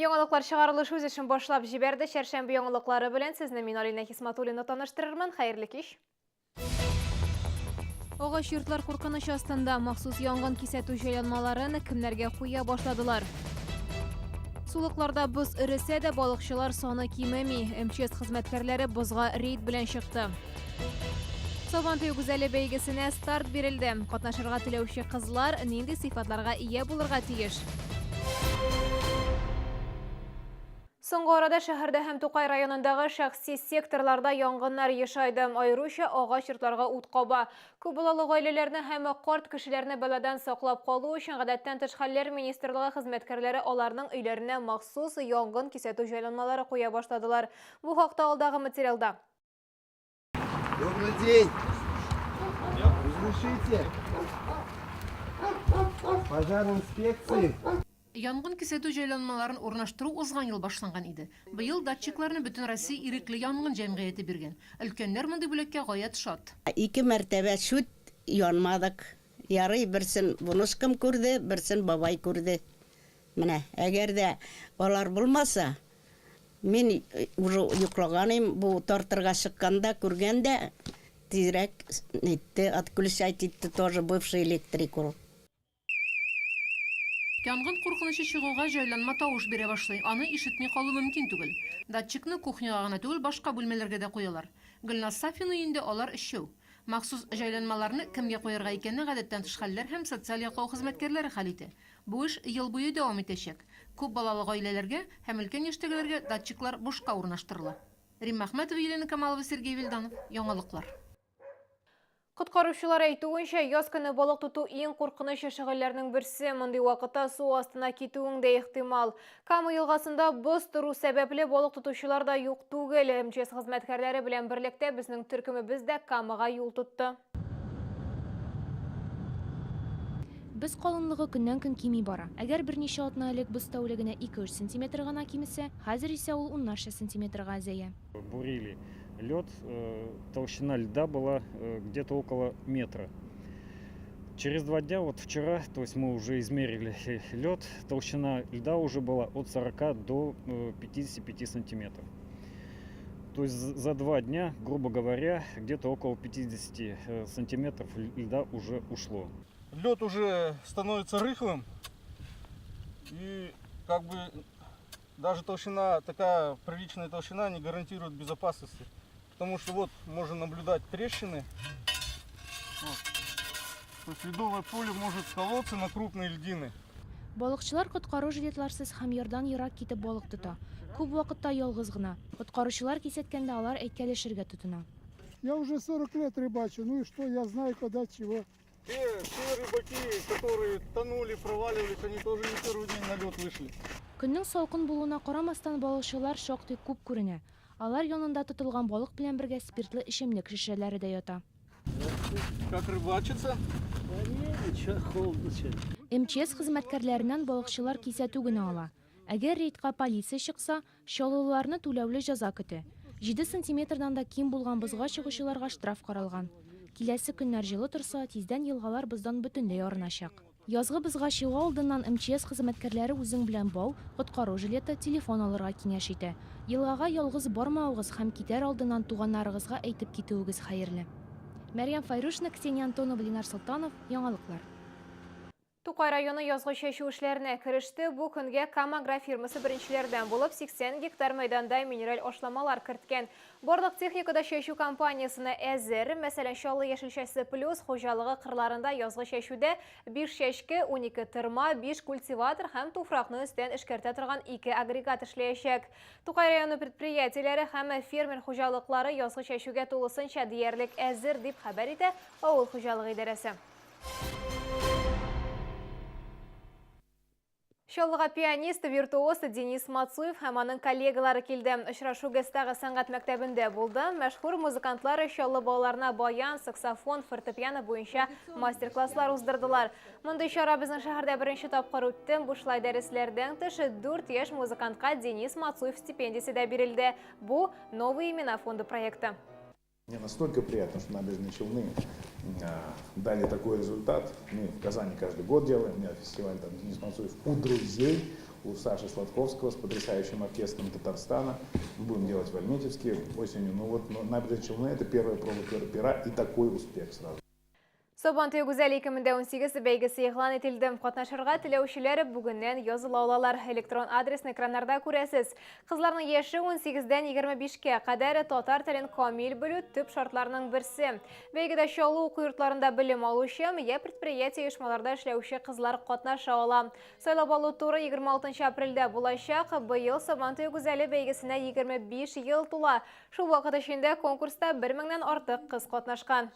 Яңалыклар чыгарылышы үз эшен башлап җибәрде. Чәршәмбе яңалыклары белән сезне мин Алинә Хисматуллина таныштырырмын. Хәерле кич. Агач йортлар куркыныч астында. Махсус янгын кисәтү җайланмаларын кемнәргә куя башладылар? Сулыкларда боз эресә дә, балыкчылар саны кимеми. МЧС хезмәткәрләре бозга рейд белән чыкты. Сабантуй гүзәле бәйгесенә старт бирелде. Катнашырга теләүче кызлар нинди сыйфатларга ия булырга тиеш? Соңгы арада шәһәрдә һәм Тукай районындагы шәхси секторларда янгыннар ешайды. Аеруча агач йортларга ут каба. Күп балалы гаиләләрне һәм карт кешеләрне бәладән саклап калу өчен Гадәттән тыш хәлләр министрлыгы хезмәткәрләре аларның өйләренә махсус янгын кисәтү җайланмалары куя башладылар. Бу хакта алдагы материалда. Добрый день! Разрешите? Пожар инспекции. Янгын кисәтү җайланмаларын урнаштыру узган ел башланган иде. Быел датчикларны Бөтенроссия ирекле янгын җәмгыяте биргән. Өлкәннәр мондый бүләккә гаять шат. Ике мәртәбә чүт янмадык. Ярый, берсен внучкам күрде, берсен бабай күрде. Менә, әгәр дә алар булмаса, мин уже йоклаган идем, бу тартырга чыкканда күргән дә, тизрәк нитте, отключать итте, тоже бывший электрик ул. Янгын куркынычы чыгуга җайланма тавыш бирә башлый, аны ишетми калу мөмкин түгел. Датчикны кухняга гына түгел, башка бүлмәләргә дә куялар. Гөлназ Сафина өендә алар өчәү. Махсус җайланмаларны кемгә куярга икәнне гадәттән тыш хәлләр һәм социаль яклау хезмәткәрләре хәл итә. Бу эш ел буе дәвам итәчәк. Күп балалы гаиләләргә һәм өлкән яшьтәгеләргә датчиклар бушка урнаштырыла. Римма Әхмәтова, Елена Камалова, Сергей Вильданов. Яңалыклар. Коткаручылар әйтүенчә, яз көне балык тоту иң куркыныч шөгыльләрнең берсе. Мондый вакытта су астына китүең дә ихтимал. Кама елгасында боз тору сәбәпле балык тотучылар да юк түгел. МЧС хезмәткәрләре белән берлектә безнең төркемебез дә Камага юл тотты. Боз калынлыгы көннән-көн кими бара. Әгәр берничә атна элек боз тәүлегенә ике-өч сантиметр гына кимесә, хәзер исә ул уннарча сантиметрга әзәя. Бурили лед, толщина льда была где-то около метра. Через 2 дня, вот вчера, то есть мы уже измерили лед, толщина льда уже была от 40 до 55 сантиметров. То есть за 2 дня, грубо говоря, где-то около 50 сантиметров льда уже ушло. Лед уже становится рыхлым, и даже толщина, такая приличная толщина не гарантирует безопасности. Потому что можно наблюдать трещины. То есть ледовое поле может колоться на крупные льдины. Балыкчылар коткару жилетларсыз һәм ярдан ерак китеп балык тота. Күп вакытта ялгыз гына. Коткаручылар кисәткәндә алар әйткәлешергә тотына. Я уже 40 лет рыбачу, ну и что, я знаю, когда чего. Все рыбаки, которые тонули, проваливались, они тоже не первый день на лед вышли. Көннең салкын булуына карамастан, балыкчылар шактый күп күренә. Алар янында тотылган балык белән бергә спиртлы эчемлек шешәләре дә ята. Как рыбачится? МЧС хезмәткәрләреннән балыкчылар кисәтү генә ала. Әгәр рейдка полиция чыкса, чаллыларны түләүле җәза көтә. 7 сантиметрдан да ким булган бозга чыгучыларга штраф каралган. Киләсе көннәр җылы торса, тиздән елгалар боздан бөтенләй арыначак. Язгы бозга чыгу алдыннан МЧС хезмәткәрләре үзең белән бау, коткару жилеты, телефон алырга киңәш итә. Елгага ялгыз бармавыгыз һәм китәр алдыннан туганнарыгызга әйтеп китүегез хәерле. Мәрьям Файрушина, Ксения Антонова, Ленар Солтанов, Яңалыклар. Тукай районы язгы чәчү эшләренә кереште. Бу көнгә Кама агрофирмасы беренчеләрдән булып 80 гектар мәйданда минераль ашламалар керткән. Барлык техника да чәчү кампаниясенә әзер. Мәсәлән, Чаллы яшелчәсе плюс хуҗалыгы кырларында язгы чәчүдә 5 чәчке, 12 тырма, 5 культиватор һәм туфракны өстән эшкәртә торган 2 агрегат эшләячәк. Тукай районы предприятиеләре һәм фермер хуҗалыклары язгы чәчүгә тулысынча диярлек әзер, дип хәбәр итә авыл хуҗалыгы идарәсе. Чаллыга пианист, виртуоз Денис Мацуев һәм аның коллегалары килде. Очрашу ГЭСтагы сәнгать мәктәбендә булды. Мәшһүр музыкантлар Чаллы балаларына баян, саксофон, фортепиано буенча мастер-класслар уздырдылар. Мондый чара безнең шәһәрдә беренче тапкыр үтте. Бушлай дәресләрдән тыш, 4 яшь музыкантка Денис Мацуев стипендиясе дә бирелде. Бу Новые имена фонды проекты. Мне настолько приятно, что Набережные Челны дали такой результат. Мы в Казани каждый год делаем, у меня фестиваль Денис Мацуев у друзей. у Саши Сладковского с потрясающим оркестром Татарстана. Мы будем делать в Альметьевске осенью. Ну вот Набережные Челны – это первая проба пера и такой успех сразу. Сабантуй гүзәл 2018 бәйгесе игълан ителде. Катнашырга теләүчеләр бүгеннән языла алалар. Электрон адресны экраннарда күрәсез. Кызларның яше 18-дән 25-кә кадәр, татар телен камил белү төп шартларның берсе. Бәйгедә Чаллы уку йортларында белем алучы, я предприятие оешмаларда эшләүче кызлар катнаша ала. Сайлап алу туры 26 апрельдә булачак. Быел Сабантуй гүзәле бәйгесенә 25 ел тула. Шул вакыт эчендә конкурста 1 меңнән артык кыз катнашкан.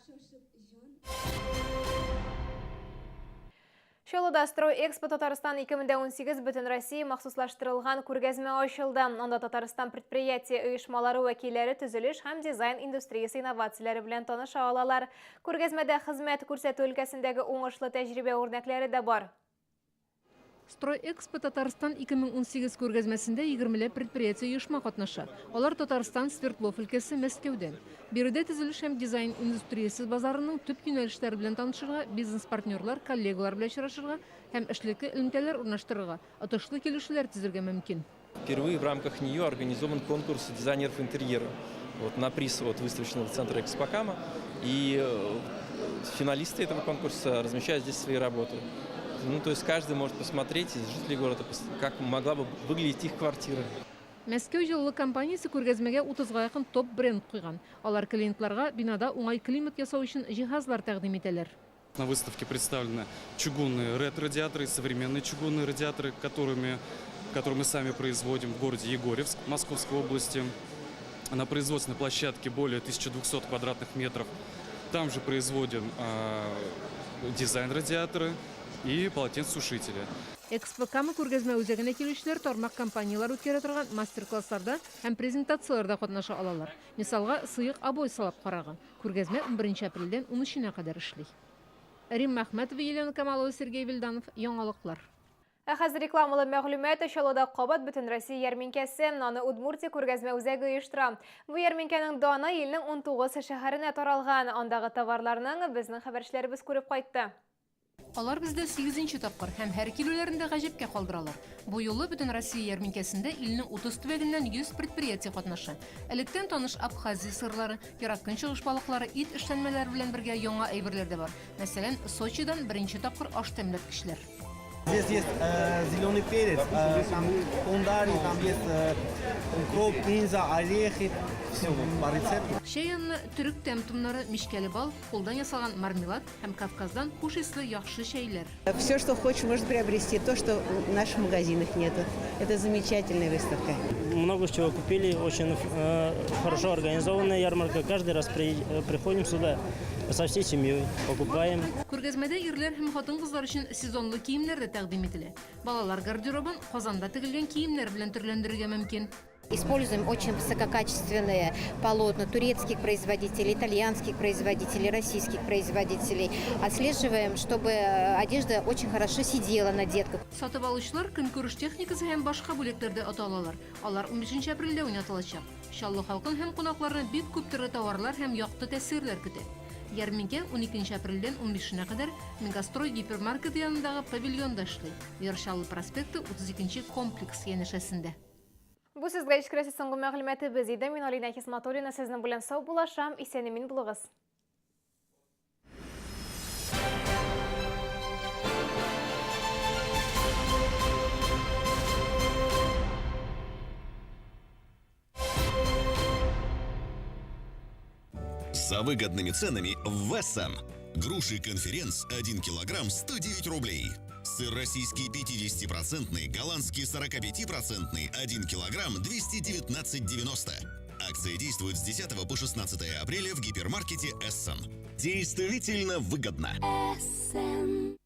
Чаллыда Стройэкспо Татарстан 2018 Бөтенроссия махсуслаштырылган күргәзмә ачылды. Анда Татарстан предприятие оешмалары вәкилләре төзелеш һәм дизайн индустриясе инновацияләре белән таныша алалар. Күргәзмәдә хезмәт күрсәтү өлкәсендәге уңышлы тәҗрибә үрнәкләре дә бар. Стройэкспо Татарстан 2018 күргәзмәсендә 20ләп предприятие оешма катнаша. Алар Татарстан, Свердлов өлкәсе, Мәскәүдән. Биредә төзелеш һәм дизайн индустриясе базарының төп юнәлешләре белән танышырга, бизнес-партнерлар, коллегалар белән очрашырга һәм эшлекле элемтәләр урнаштырырга, отышлы килешүләр төзергә мөмкин. Впервые в рамках нее организован конкурс дизайнеров интерьера вот, на приз от выставочного центра «Экспокама». И финалисты этого конкурса размещают здесь свои работы. Ну, то есть каждый может посмотреть из жителей города, как могла бы выглядеть их квартира. Мәскәү җылылык компаниясе күргәзмәгә 30га якын топ-бренд куйган. Алар клиентларга бинада уңай климат ясау өчен җиһазлар тәкъдим итәләр. На выставке представлены чугунные ретро-радиаторы, современные чугунные радиаторы, которые мы сами производим в городе Егорьевск Московской области. На производственной площадке более 1200 квадратных метров. Там же производим дизайн-радиаторы и полотенцесушители. Экспо Кама күргәзмә үзәгенә килүчеләр тармак компанияләре үткәрә торган мастер-классларда һәм презентацияләрдә катнаша алалар. Мисалга, сыек обой сылап карарга. Күргәзмә 11 апрельдән 13-нә кадәр эшли. Римма Әхмәтова, Елена Камалова, Сергей Вильданов. Яңалыклар. Ә хәзер рекламалы мәгълүмат. Чаллыда кабат Бөтенроссия ярминкәсе. Аны Удмуртия күргәзмә үзәге оештыра. Бу ярминкәнең даны илнең 19 шәһәренә таралган. Андагы товарларның безнең хәбәрчеләребез күреп кайтты. Алар бездә 8 тапкыр һәм һәр килүләрендә гаҗәпкә калдыралар. Бу юлы Бөтенроссия ярминкәсендә илнең 30 төбәгеннән 100 предприятие катнаша. Электән таныш Абхазия сырлары, Ерак Көнчыгыш балыклары, ит эшләнмәләре белән бергә яңа әйберләр дә бар. Мәсәлән, Сочидан беренче тапкыр аш тәмләткечләр. Здесь есть зеленый перец, там кундари, там есть укроп, кинза, орехи. Все по рецепту. Чәй янына төрек тәм-томнары, мичкәле бал, кулдан ясалган мармелад һәм Кавказдан хуш исле яхшы чәйләр. Все, что хочешь, можно приобрести. То, что в наших магазинах нету. Это замечательная выставка. Много чего купили, очень хорошо организованная ярмарка. Каждый раз приходим сюда со всей семьей, покупаем. Күргәзмәдә ирләр һәм хатын-кызлар өчен сезонлы киемнәр дә тәкъдим ителә. Балалар гардеробын Казанда тегелгән киемнәр белән төрләндерергә мөмкин. Используем очень высококачественные полотна турецких производителей, итальянских производителей, российских производителей. Отслеживаем, чтобы одежда очень хорошо сидела на детках. Сатып алучылар көнкүреш техникасы һәм башка бүләкләр дә ота алалар. Алар 15 апрельдә уйнатылачак. Чаллы халкын һәм кунакларны бик күп төрле товарлар һәм якты тәэсирләр көтә. Ярминкә 12 апрельдән 15-нә кадәр Мегастрой гипермаркеты янындагы павильонда эшли. Яр Чаллы проспекты 32 комплекс янәшәсендә. Бу сезгә җиткерәсе соңгы мәгълүматыбыз иде. Мин Алина Хисматуллина сезнең белән саубуллашам. Исән-имин булыгыз. За выгодными ценами в Вессан. Груши конференц 1 килограмм 109 рублей. Сыр российский 50-процентный, голландский 45-процентный 1 килограмм 219,90. Акция действует с 10 по 16 апреля в гипермаркете Эссен. Действительно выгодно. Эссен.